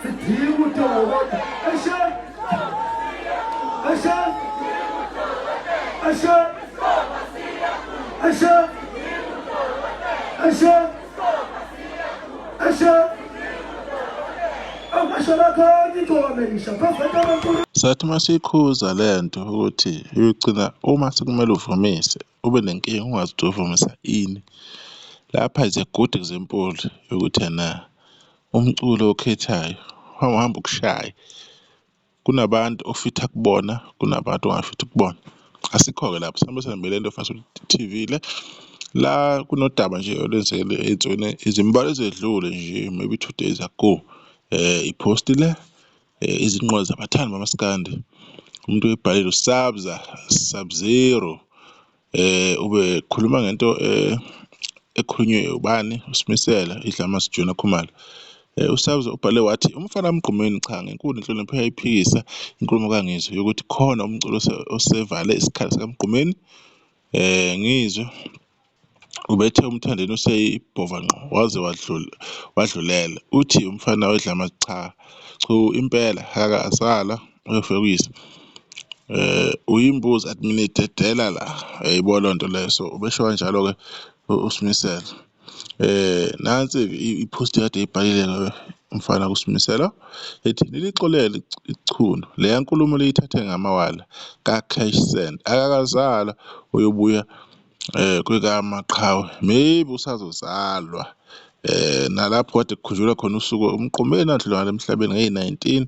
Sidinga udokotela. Eshe! Eshe! Eshe! Eshe! Eshe! Eshe! Sathi uma siyikhuza le nto ukuthi uyogcina uma sekumele uvumise ube nenkinga ungazi ukuthi uvumisa ini. Lapha is a good example yokuthi ena umculo okhethayo uhamba ukushaye. Kunabantu ofitha kubona, kunabantu ongafithi kubona. Asikho-ke lapho sihambe sihambe le nto TV le. La kunodaba nje olwenzekile ey'nsukwini ezimbalwa ezedlule nje maybe 2 days ago. Iphostile izinqola zabathandi bamaskandi. Umuntu oyibhalile uSabza Sub-Zero ube khuluma ngento ekhulunywe ubani uSimisela iDlama's Junior Khumalo. USabza ubhale wathi umfana Mgqumeni cha ngenkulu inhlonipho uyayiphikisa inkulumo kaNgizwe yokuthi khona umculo osevale isikhala sikaMgqumeni. Ngizwe ubethe uMthandeni useyibhova ngqo waze wadlula wadlulela. Uthi umfana weDlama cha chu impela akazalwa uyofika kuyise. Uyimbuzi athi mina idedela la yayibona leyo nto leyo so ubesho kanjalo-ke uSimisela. Nansi i-post ekade eyibhalile umfana kuSimisela ethi nilixolele ichunu leya nkulumo liyithathe ngamawala ka-cash send akakazalwa uyobuya kwekamaqhawe maybe usazozalwa nalapho kade kukhunjulwa khona usuku uMgqumeni adlula ngale emhlabeni ngeyi-19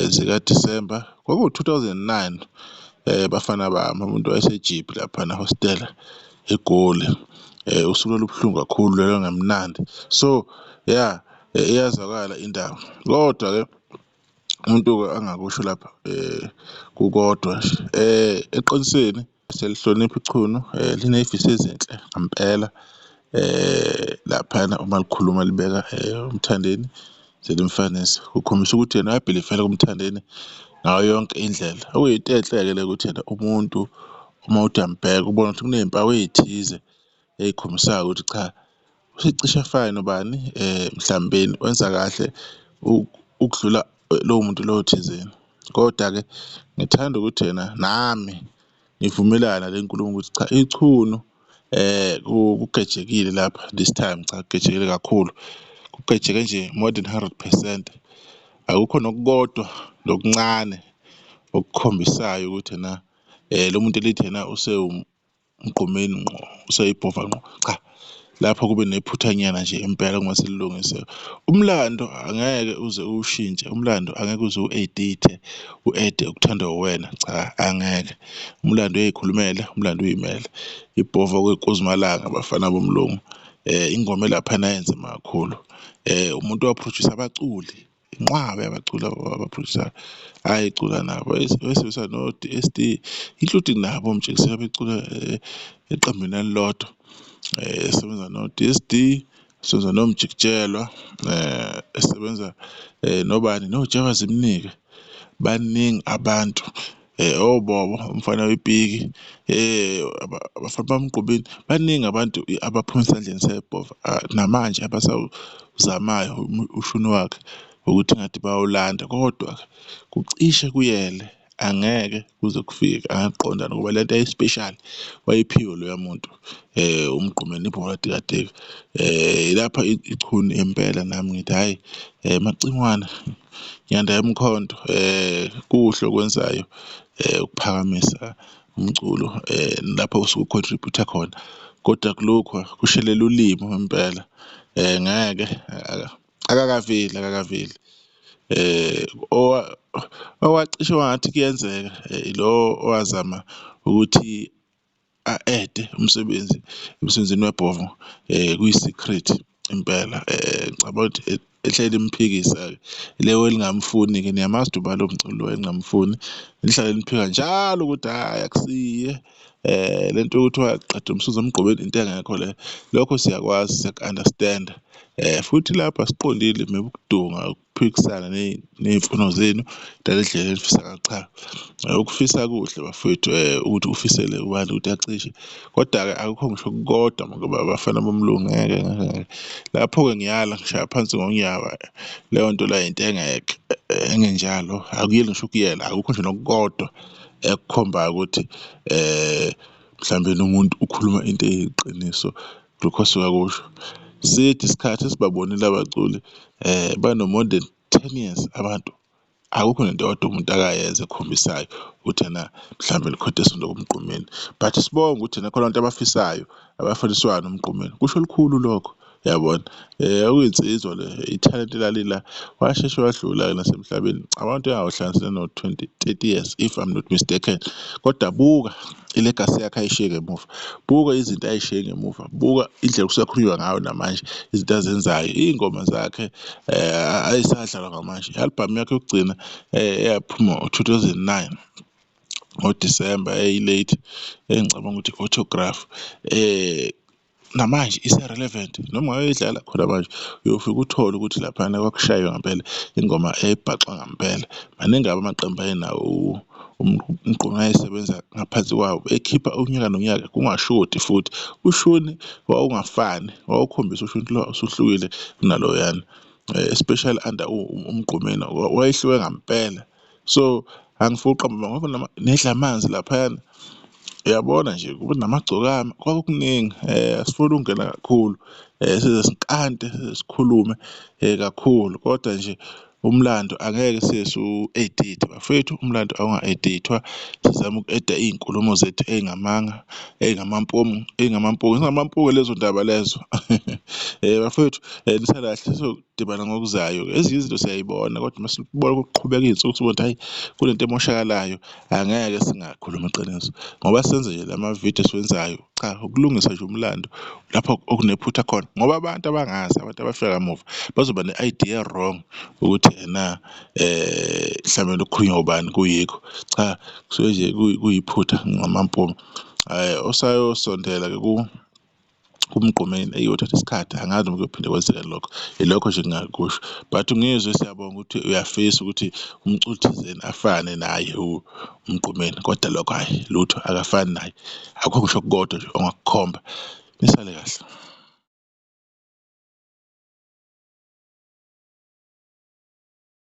zika December kwaku-2009 bafana bami umuntu wayeseJiphi laphana hostela eGoli. Usuku olubuhlungu kakhulu lelo ngemnandi so yeah, iyazwakala indaba kodwa-ke umuntu-ke angakusho lapha kukodwa nje eqinisweni siyalihlonipha ichunu, liney'fiso ezinhle ngempela laphana uma likhuluma libeka uMthandeni selimfanisa kukhombisa ukuthi yena uyabhilivela kuMthandeni ngayo yonke indlela. Okuyinto enhle-ke le ukuthi yena umuntu uma uthi uyambheka ubone ukuthi kuney'mpawu ey'thize ey'khombisayo ukuthi cha usecishe afane nobani mhlawumbeni wenza kahle ukudlula lowo muntu lowo thizeni. Koda-ke ngithanda ukuthi yena nami ngivumelana nale nkulumo ukuthi cha ichunu kugejekile lapha this time, cha kugejekile kakhulu kugejeke nje more than 100%. Akukho nokukodwa nokuncane okukhombisayo ukuthi ena lo muntu elithi yena usewumgqumeni ngqo useyibhova ngqo, cha lapho kube nephuthanyana nje impela okungase lilungise. Umlando angeke uze uwushintshe, umlando angeke uze u-edit-e u-add-e okuthandwa uwena, cha angeke. Umlando uyay'khulumela, umlando uy'mele. Ibhova kuyinkunzimalanga bafana bomlungu ingoma elaphana yayinzima kakhulu. Umuntu owa-produce-a abaculi inqwaba yabaculi aba-produce-ayo ayecula nabo wayesebenzisana no-D_S_D including nabo oMtshengisela becula eqembini elilodwa, esebenza no-D_S_D, esebenza noMjikijelwa, esebenza nobani noJabas Zimnike. Baningi abantu oBobo umfana wepiki, abafana baMgqumeni, baningi abantu abaphuma esandleni sebhova namanje abasawuzamayo ushuni wakhe ukuthi ngathi bayawulanda kodwa kucishe kuyele angeke kuze kufike angaqondana ngoba lento yayi-special wayiphiwe loya muntu uMgqumeni ibhola dikadika. Lapha ichunu impela nami ngithi hhayi Macingwane Nyanda yemkhonto kuhle okwenzayo ukuphakamisa umculo lapho usuke u-contribute-a khona kodwa kulokhu kushelela ulimi impela ngeke akakaveli akakaveli. Owacishe wangathi kuyenzeka ilo owazama ukuthi a-add-e umsebenzi emsebenzini webhovo kuyi-secret impela ngicabanga ukuthi ehleli imphikisa-ke leyo elingamfuni-ke niyamazi ukuthi ubani lowo mculi lo elingamfuni. Nihlale niphika njalo ukuthi hhayi akusiye lento yokuthi waqeda umsuzo emgqomeni into engekho le. Lokho siyakwazi siyaku-understand-a futhi lapha asiqondile maybe ukudunga, ukuphikisana ney'mfuno zenu ngale ndlela enifisa ngayo, cha ukufisa kuhle bafowethu ukuthi ufisele ubani ukuthi acishe koda-ke akukho ngisho okukodwa ngoba abafana bomlungu ngeke ngeke ngeke. Lapho-ke ngiyala ngishaya phansi ngonyawo leyo nto leyo into engekho engenjalo akuyeli ngisho ukuyela akukho nje nokukodwa ekukhombayo ukuthi mhlawumbe umuntu ukhuluma into eyiqiniso lokhu asuke akusho. Side isikhathi esibabonile abaculi bano-more than 10 years abantu akukho nento eyodwa umuntu akayenza ekhombisayo ukuthi ena mhlawumbe likhona isondo kuMgqumeni but sibonge ukuthi ena khona abantu abafisayo abafaniswayo noMgqumeni kusho lukhulu lokho yabona. Okuyinsizwa le ithalente lalila washeshe wadlula-ke nasemhlabeni abantu engawuhlanganisile no-20, 30 years if I'm not mistaken. Kodwa buka ilegasi yakhe ayishiye ngemuva, buka izinto ayishiye ngemuva, buka indlela okusakhulunywa ngayo namanje izinto azenzayo, iy'ngoma zakhe ayisadlalwa namanje. I-album yakhe yokugcina eyaphuma ngo-2009 ngoDisemba eyayi-late engicabanga ukuthi i-Autograph namanje ise-relevant noma ungayoyidlala khona manje uyofike uthole ukuthi laphayana kwakushaywa ngempela ingoma eyayibhaxwa ngampela. Maningi-ke amaqembu ayenawo uMgqumeni ayesebenza ngaphansi kwawo ekhipha unyaka nonyaka kungashodi futhi. Ushuni wawungafani wawukhombisa ushuni lo usuhlukile kunaloyana especially under uMgqumeni wayehluke ngampela. So angifuni ukuqamba amanga ngoba nedlamanzi laphayana uyabona nje kube namagcokama kwakukuningi asifuni ukungena kakhulu size sinkante size sikhulume kakhulu kodwa nje umlando angeke size siwu-edithe bafowethu, umlando awunga-edithwa sizame uku-eda iy'nkulumo zethu ey'ngamanga ey'ngamampunge, ey'ngamampunge, zingamampunge lezo ndaba lezo. Bafowethu nisale kahle sizodibana ngokuzayo-ke. Ezinye izinto siyayibona kodwa uma sibona kuqhubeka iy'nsuku sibone ukuthi hhayi kunento emoshakalayo angeke singakhulumi iqiniso ngoba senze nje lamavidiyo esiwenzayo, cha ukulungisa nje umlando lapho okunephutha khona ngoba abantu abangazi abantu abafika kamuva bazoba ne-idea e-wrong ukuthi ena mhlawumbe lokukhulunywa ubani kuyikho. Cha, kusuke nje kuyiphutha ngamampunge. Osayosondela-ke kuMgqumeni eyi uyothatha isikhathi angazi noma kuyophinde kwenzeke lokho, ilokho nje engingakusho but uNgizwe siyabonga ukuthi uyafisa ukuthi umculi thizeni afane naye uMgqumeni kodwa lokho hhayi lutho akafani naye, akukho ngisho okukodwa nje ongakukhomba. Nisale kahle.